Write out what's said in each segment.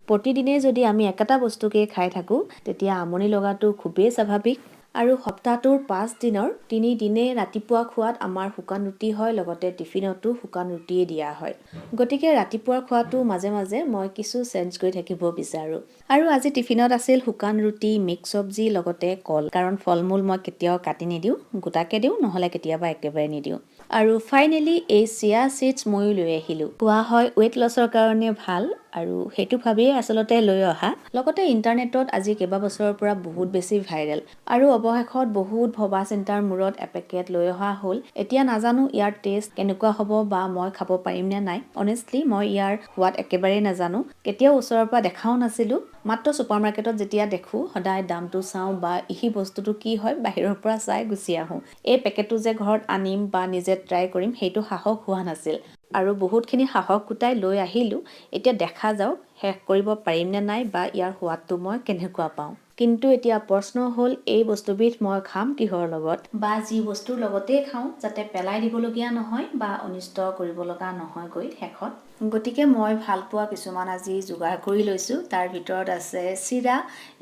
প্ৰতিদিনেই যদি আমি একেটা বস্তুকেই খাই থাকোঁ, তেতিয়া আমনি লগাটো খুবেই স্বাভাৱিক। আৰু সপ্তাহটোৰ 5 দিনৰ 3 দিনেই ৰাতিপুৱা খোৱাত আমাৰ শুকান ৰুটি হয়, লগতে টিফিনতো শুকান ৰুটিয়ে দিয়া হয়। গতিকে ৰাতিপুৱাৰ খোৱাটো মাজে মাজে মই কিছু চেঞ্জ কৰি থাকিব বিচাৰোঁ। আৰু আজি টিফিনত আছিল শুকান ৰুটি, মিক্স চব্জি, লগতে কল। কাৰণ ফল মূল মই কেতিয়াও কাটি নিদিওঁ, গোটাকে দিওঁ, নহ'লে কেতিয়াবা একেবাৰে নিদিওঁ। আৰু ফাইনেলি এই চিয়া চিডছ ময়ো লৈ আহিলোঁ। কোৱা হয় ৱেইট লছৰ কাৰণে ভাল আৰু সেইটো ভাবিয়েই আচলতে লৈ অহা। লগতে ইণ্টাৰনেটত আজি কেইবাবছৰৰ পৰা বহুত বেছি ভাইৰেল আৰু অৱশেষত বহুত ভবা চিন্তাৰ মূৰত এপেকেট লৈ অহা হ'ল। এতিয়া নাজানো ইয়াৰ টেষ্ট কেনেকুৱা হ'ব বা মই খাব পাৰিম নে নাই। অনেষ্টলি মই ইয়াৰ সোৱাদ একেবাৰেই নাজানো, কেতিয়াও ওচৰৰ পৰা দেখাও নাছিলোঁ। মাত্ৰ ছুপাৰ মাৰ্কেটত যেতিয়া দেখোঁ, সদায় দামটো চাওঁ বা ই বস্তুটো কি হয় বাহিৰৰ পৰা চাই গুচি আহোঁ। এই পেকেটটো যে ঘৰত আনিম বা নিজে ট্ৰাই কৰিম, সেইটো সাহস হোৱা নাছিল। আৰু বহুতখিনি সাহস গোটাই লৈ আহিলোঁ। এতিয়া দেখা যাওক শেষ কৰিব পাৰিম নে নাই বা ইয়াৰ সোৱাদটো মই কেনেকুৱা পাওঁ। কিন্তু এতিয়া প্ৰশ্ন হ'ল, এই বস্তুবিধ মই খাম কিহৰ লগত বা যি বস্তুৰ লগতেই খাওঁ, যাতে পেলাই দিবলগীয়া নহয় বা অনিষ্ট কৰিব লগা নহয়গৈ শেষত। গতিকে মই ভাল পোৱা কিছুমান আজি যোগাৰ কৰি লৈছোঁ। তাৰ ভিতৰত আছে চিৰা।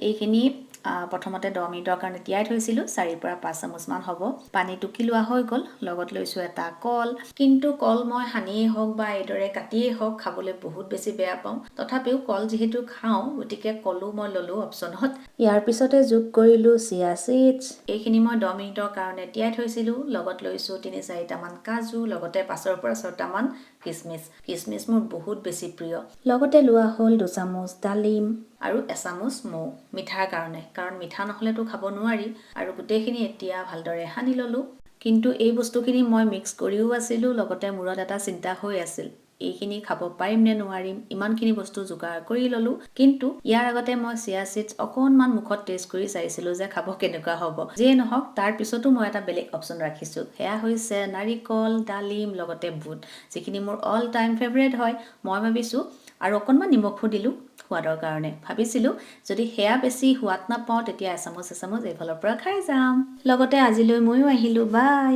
এইখিনি প্ৰথমতে 10 মিনিটৰ কাৰণে তিয়াই থৈছিলোঁ, 4ৰ পৰা 5 চামুচমান হ'ব। পানী টুকি লোৱা হৈ গ'ল। লগত লৈছোঁ এটা কল। কিন্তু কল মই সানিয়েই হওক বা এইদৰে কাটিয়েই হওক, খাবলৈ বহুত বেছি বেয়া পাওঁ। তথাপিও কল যিহেতু খাওঁ, গতিকে কলো মই ল'লোঁ অপশ্যনত। ইয়াৰ পিছতে যোগ কৰিলোঁ চিয়া চিডছ। এইখিনি মই 10 মিনিটৰ কাৰণে তিয়াই থৈছিলোঁ। লগত লৈছোঁ 3-4টামান কাজু, লগতে 5ৰ পৰা 6টামান কিচমিচ। কিচমিচ মোৰ বহুত বেছি প্ৰিয়। লগতে লোৱা হ'ল 2 চামুচ ডালিম আৰু এচামুচ মৌ মিঠাৰ কাৰণে, কাৰণ মিঠা নহ'লেতো খাব নোৱাৰি। আৰু গোটেইখিনি এতিয়া ভালদৰে সানি ল'লোঁ। কিন্তু এই বস্তুখিনি মই মিক্স কৰিও আছিলোঁ, লগতে মূৰত এটা চিন্তা হৈ আছিল, এইখিনি খাব পাৰিম নে নোৱাৰিম। ইমানখিনি বস্তু যোগাৰ কৰি ল'লোঁ, কিন্তু ইয়াৰ আগতে মই চিয়া চিডছ অকণমান মুখত টেষ্ট কৰি চাইছিলোঁ যে খাব কেনেকুৱা হ'ব। যিয়ে নহওক, তাৰ পিছতো মই এটা বেলেগ অপশ্যন ৰাখিছোঁ। সেয়া হৈছে নাৰিকল, ডালিম, লগতে বুট, যিখিনি মোৰ অল টাইম ফেভৰেট হয়। মই ভাবিছোঁ আৰু অকণমান নিমখো দিলোঁ সোৱাদৰ কাৰণে। ভাবিছিলোঁ যদি সেয়া বেছি সোৱাদ নাপাওঁ, তেতিয়া এচামুচ এচামুচ এইফালৰ পৰা খাই যাম। লগতে আজিলৈ ময়ো আহিলোঁ, বাই।